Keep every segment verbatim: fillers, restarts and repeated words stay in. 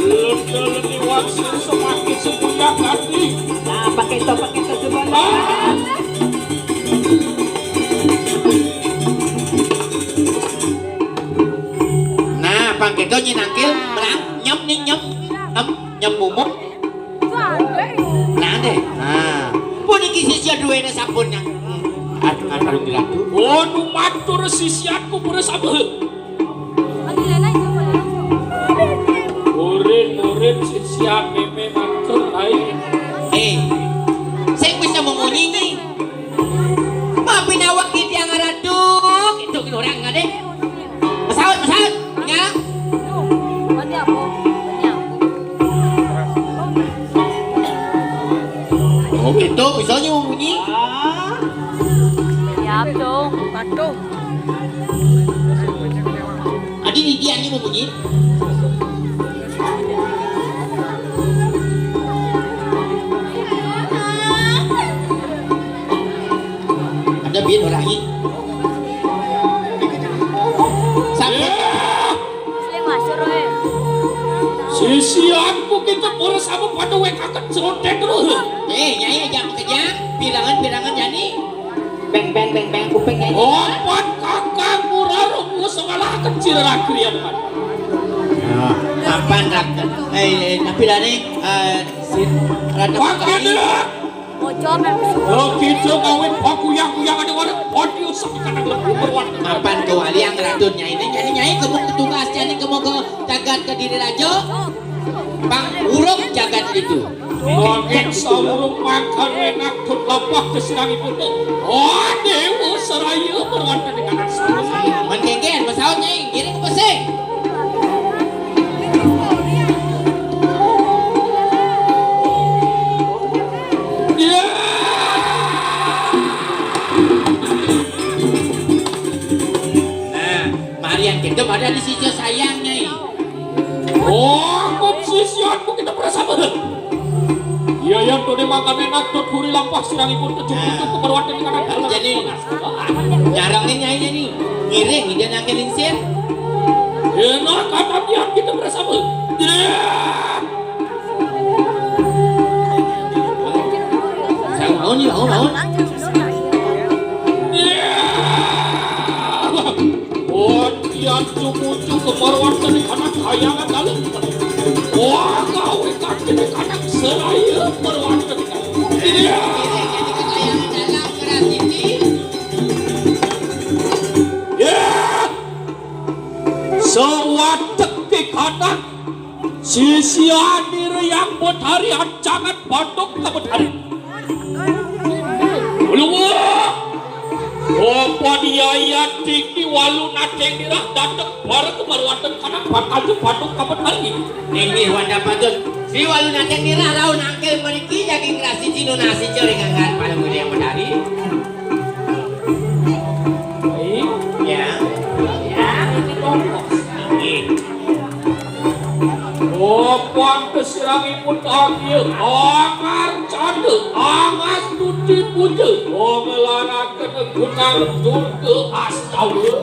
Lende-lende wangsir semakin semuanya ganti. Nah, pakai itu, pakai itu, coba. Ah! Nah, pang kéto nyai nangkil, melang, nyem nih, nyem. Nyem, nyem mumuk. Nah, deh. Nah. Puniki sisia duéné sampun nyang. Aduh, aduh, aduh. Waduh, matur sisianku beres apa? Murid-murid sisian mémé matur ae. Eh, sing bisa memunyi nih. Maafin awak di tiang ratu, itu orang ngadé. Mesaut, mesaut, ya. Oh, gitu, bisa nyu bunyi. Siap dong, patuh. Adi, ini dia nih mau bunyi. Ada bin orangnya. Sampai. Sisianku kita boros apa pada wekaken serotek terus. Eh, nyai aja kerja, pirangan-pirangan jani. Beng, beng, beng, beng, kuping nyai. Opan kakang murah rumus malah kecil rakrian. Nah, mapan, Rak. Eh, eh, tapi dari, eh, si Ratu Pakai dia. Bocor, kan? Lho, kita kawin bakuyang-kuyang ada orang bodi usah kadang lebih berwarna. Mapan kewalian Ratu Nyai ini, jadi Nyai kamu tugas jadi kamu ke jagat Kediri Raja. Pang uruk jagat itu. Mangkin saurung makan enak tut lapah kesirang ibu tu. Oh, Dewa Seraya berwarna dengan asal. Mengkengken, mesaut Nyai, ngiring ke pesing. Nah, marian kita pada di sisi sayang, Nyai. Oh, kok sisianku kita bersabar. Iya, yang tuh makan enak tuh kuri lampah sirangipun kecukup keperluan dengan anak dalam. Jadi, jarang nih Nyai nih. Ngiring, dia nangke lingsir. Enak kata dia kita bersabar. Iya. Saya mau nih, mau, mau. Iya. Wah, dia cucu keperluan dari anak kayangan dalam. Wah, kau ikan jenis anak seraya perluan dari. Iya. Iya. Sawatek kekanak sisian nira yang betari ancangan batuk ka betari. Ulua. Opo diayat tiki walu naceng nira datek bareng kemaruatan kanak bakal batuk ka betari. Inggih, wanda patut. Si walu naceng nira rauh nangkil mriki daging rasi cino nasi cering angkat paling gede yang betari. Ya. Ya, ini tongkos. Nggih. Oh, pantes sirangipun tagih, angar canda, angas tuti puja, oh, ngelaraken gunang durga astawa.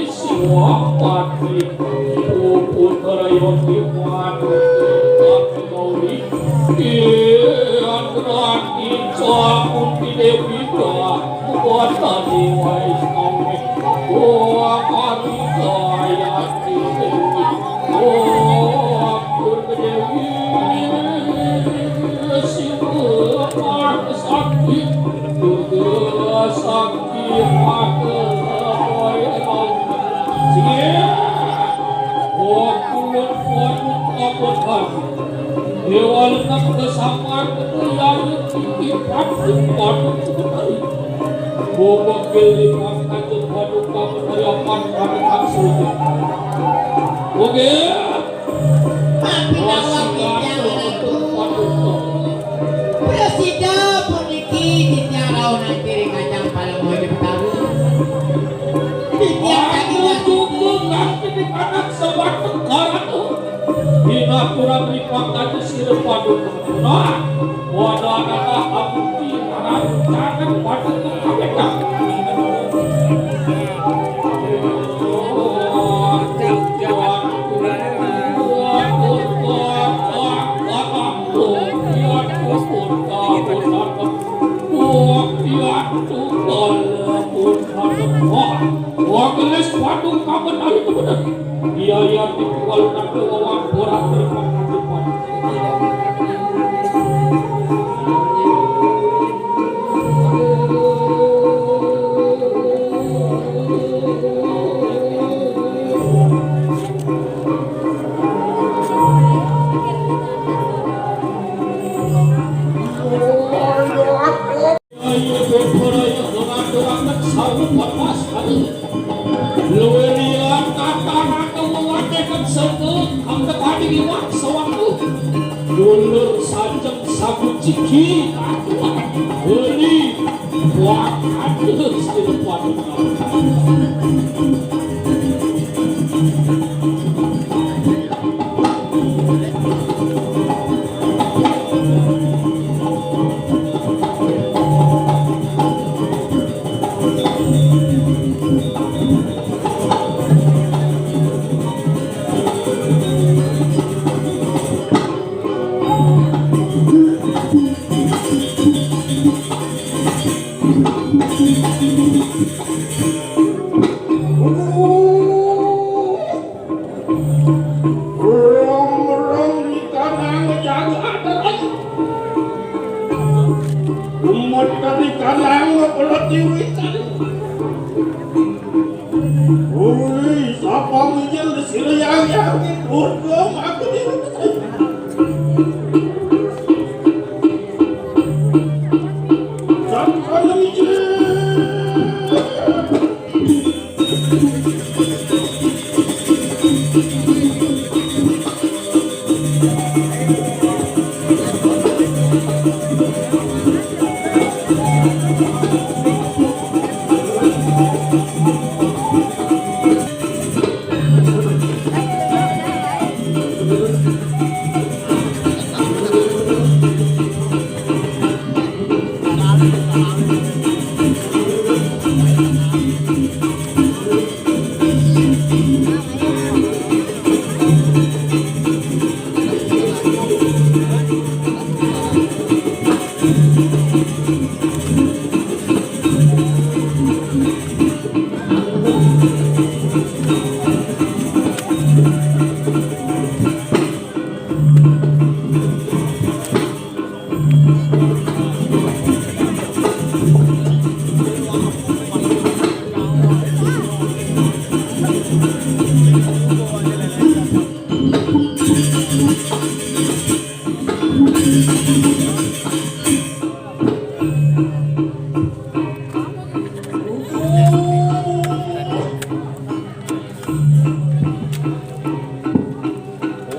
Siwapati putra Yogi Manu Kawi Indrani Cakuti Dewi Watani Waisawi Wa Marikayati Dewi Wa Durga Dewi Siwa Sakti Durga Sakti Mata Waisawi. Siwa Kulun Wajud Apotan. Alena kesamaan kedua yaitu tinggi pati pati sekali. Bobok geli pangkajut padu kamu kayapan padu kaksudin. Oke. Tapi lawan Wasila titiang padu ratu. Padu. Prasida puniki titiang raunan piring ajang palem wajib tahu. Titiang tadi. Aku tunggu nganti di kanan sebatang karatu. Dina kurang ripangkajut sira padu. Nah, wadah-wadah abdi aran jangan padu kekabeta. Wah, gelis padu kamen ari temenan. Iya, iya, tipu walu nate wawang borak terima kasih padu. Ayo, ayo, ayo, mengatur-atur sawu papas, ayo. Luwih liyan tatanan wewateken sengke, kang tekani iwak sewaktu. Dulur sanjeng sabu ciki, beli, wah, aduh, sira kuat. Rong-rong di karang jalu adat. Umut di karang pelatiwi. Uli sapa mijil di sira yang yang urga aku di. Sapa mijil.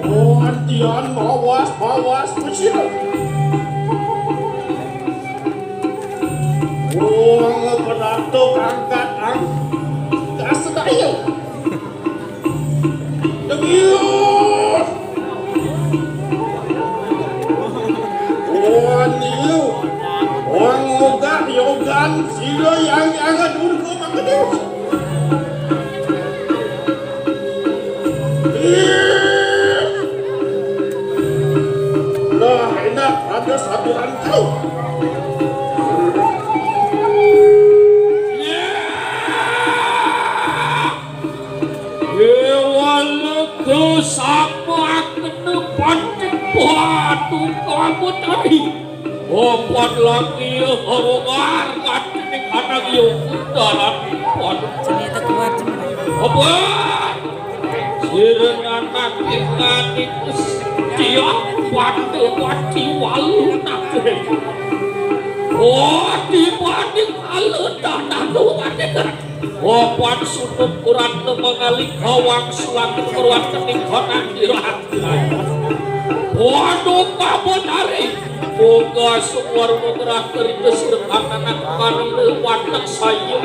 Oh, antian mawas-mawas kucing. Oh, penakto angkat ang kasedaya. Demius. Oh, antian. Wang ogah yogan sila yang angat urga makadis. Nah, enak ada saturan kau. Dewa Lega sama kena pancen batu kabut hari. Opat lagi ya, hawangar ngantening anak ya, udaran ipan. Seni itu kuat, Cemara. Apa? Ireng anak ingani Gusti Patih Wati Walu nate. Oh, dibanding alun tanah luwat. Opan sunup kuran mangali gawang sulang kuruan kening konang dirah. Waduh, kabodari. Moga sumuar nugrah keritus anak panelu watek saya.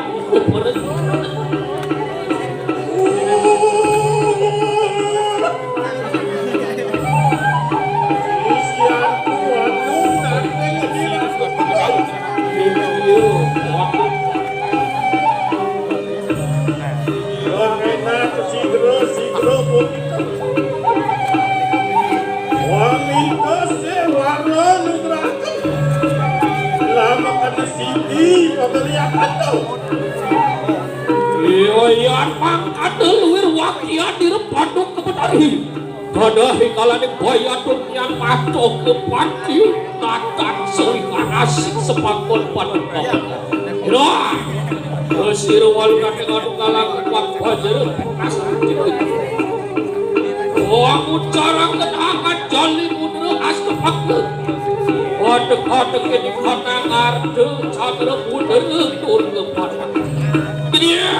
Wah, enak, sigro, sigro, pokoknya. Wah, minta sih, warna nugrakan. Lama kada sidi, pagaliakan tau. Iya, iya, mangkada luwir wakian diri paduk kebedari. Kada hingkalaning bayadun yang mato ke panci, tatan selikan asik sepakon paduk kebedari. Ira, kesira walu nanti ngadu kalang kuat bajar, panas hati. Wong ucara kedangan jali mudra astepakna. Adeg-adeg ini kata ngarde, cakra mudra tur kepada. Iya.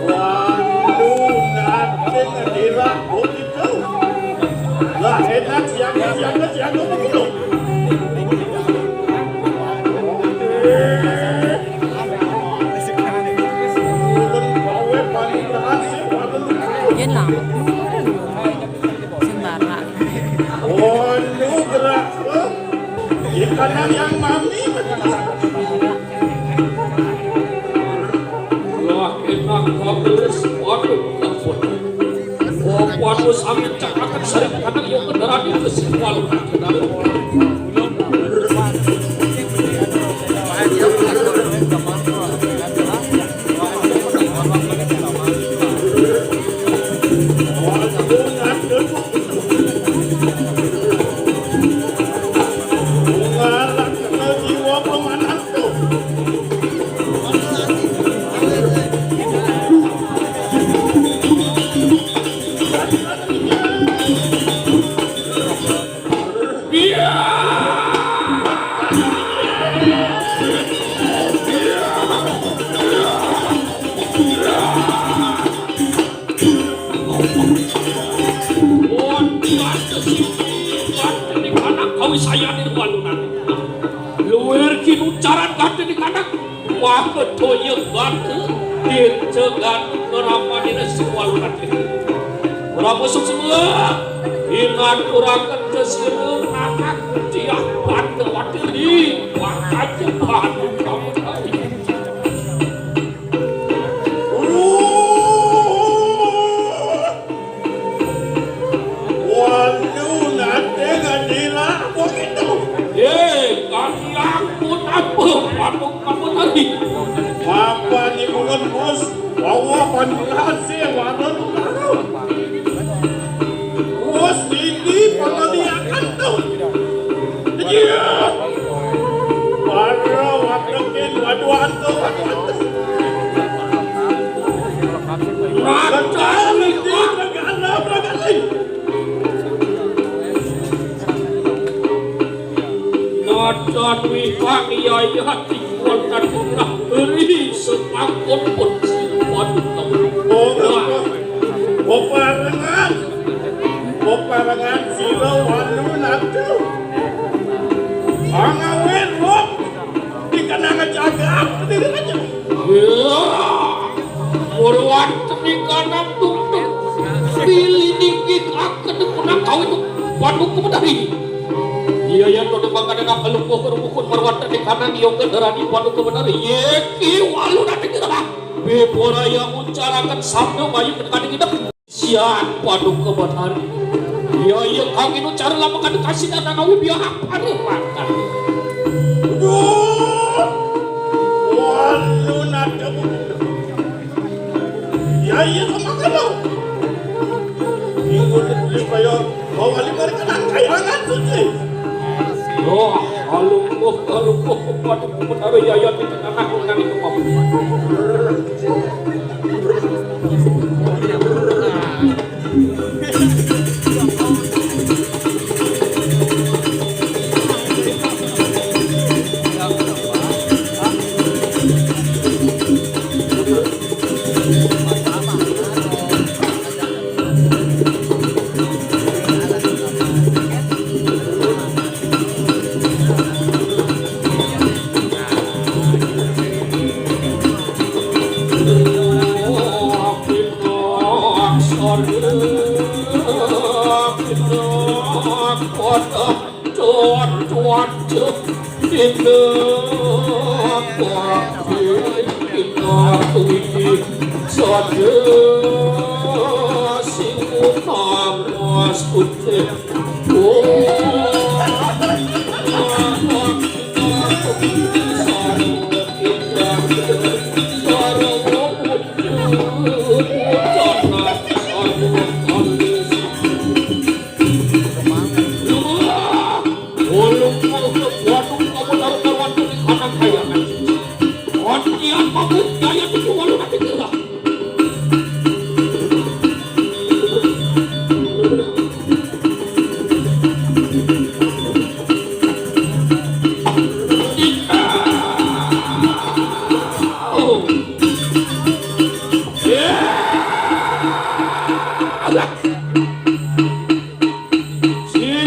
Waduh, nate ngedira begitu. Lah, enak, siaga, siaga, siaga begitu. Yen lah, sembara. Waduh, gerak. Ikan yang mami. Lah, enak, bagus. Waduh, ampun. Oh, waduh, sami cakakan sari anak yang kendaraan itu sih, waduh. Anak kawisayan itu walunan. Luwir kinucaran kanthi anak. Wah, bedoya gatu, dirja gatu, keramanira sing walunan. Prabu Suksma, ingaturaken desira anak Diah Pandawati. Wah, kajeban kamu. Waduh, nate ngadila begitu. Ye, kami aku apa? Aku, aku tadi. Apa ni ulun, Bos? Bawa panjulasi, waduh, waduh. Bos, ini pengaliakan tuh. Iya. Waduh, waduh, waduh, waduh, waduh. Raja, raja, raja. Nadan wihang yayati wonten ri sepakon pun siwon. Oh, oh, oh, parengan. Oh, parengan sira wanu natu. Angawin wong dikenang jagat diri aja. Wah. Purwan temikanam tungtung. Pilih ninggi akan punang kau itu. Paduka Betari. Iya, iya, to tembang kadang akan lumpuh ke rumukun marwata di kanan, iya, ke darani Paduka Betari. Yeki, walu nanti kita. Bebora yang ngucarakan sabda bayu ke kadang kita. Sian Paduka Betari. Iya, iya, kang inu cara lama kadang kasih datang awi biar apa nih makan. Duh. Walu nanti. Ya, iya, sama kamu. Minggu ini kaya bawa lima kena kayangan suci. Oh, Kalungguh, kalungguh, waduh, betara yayat di tengah nang nang itu.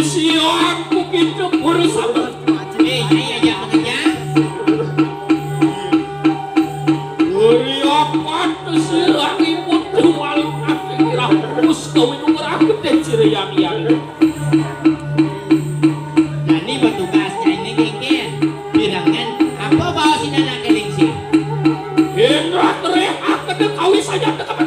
Sisian ku kita bersama. Eh, iya, iya, iya, makanya. Beri apa tu sirang ibu tu malu nanti kira terus kau itu ngerah gede ciri yang yang. Jani petugas, jani ini genggen. Bilangan, apa bawa sini anak keling sih? Indra tereh, aku tu kau saja tekan.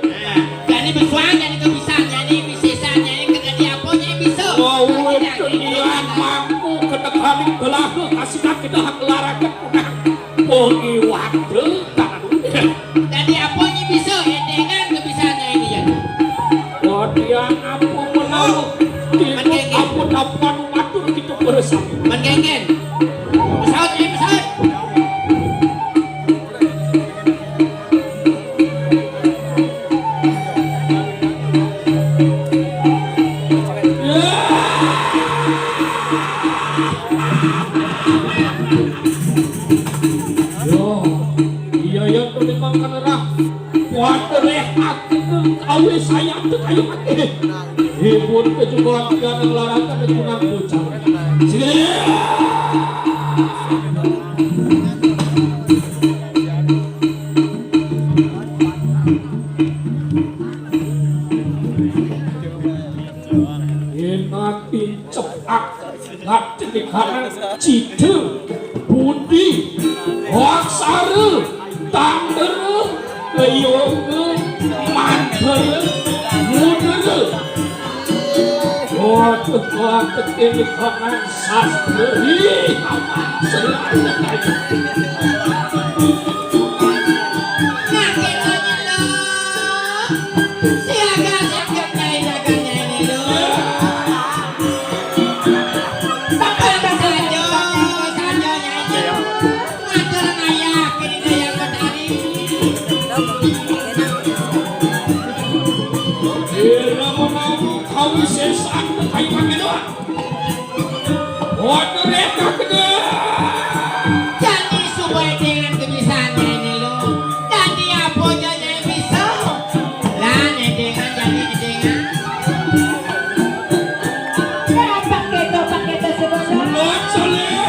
Nah, jani besuang, jani kebisan, jani bisesan, jani kena di apa, jani bisa. Mau Tidak, itu jani dia bilang. Mangku kena kali belaga, kasihkan kita hak larakan punah. Pengiwat tu, tak ada. Jani apa ni bisa, edengan kebisan jani ini, jani. Wadian apa menawa, Mending. Apa dapat matur kita bersama. Mending. Pesawat, jani pesawat. Yo, iya, iya, tuh memang kan rah. Kuat reh aku tuh, kawin saya tuh kayu mati. Ibu tuh juga tidak ngelarang ada kunang bocah. Sini. Enak cepak ngadeg kanan cide budi aksara tandera yoga mandra mudra. Waduh, waduh, ini kanan sastra. Ih, apa? Selamat aja. Nah, kita nyelok. Siaga, siaga, nyai, siaga, nyai, nyai, lo. Bakal saja, saja, nyai, nyai. Ngatur ayah, kini dayang betari. Ira menang, kau sesan, kayu pakai doang. Waduh, reka kena. Jani subai dengan kebisaannya ini, lo. Jani apa jani bisa? Lah, nedengan, jani nedengan. Pakai tu, pakai tu, sebab. Sulap salib.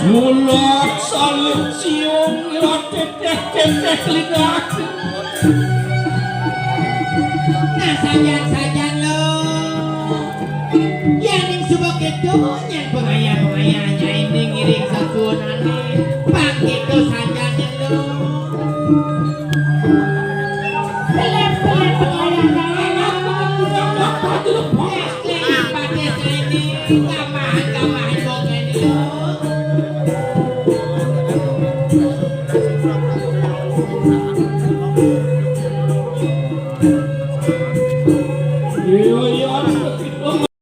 Sulap salib cium, ira teteh, teteh lidah. Nah, sajan-sajan lo. Ya ning suba keto nyang pengayah-pengayahnya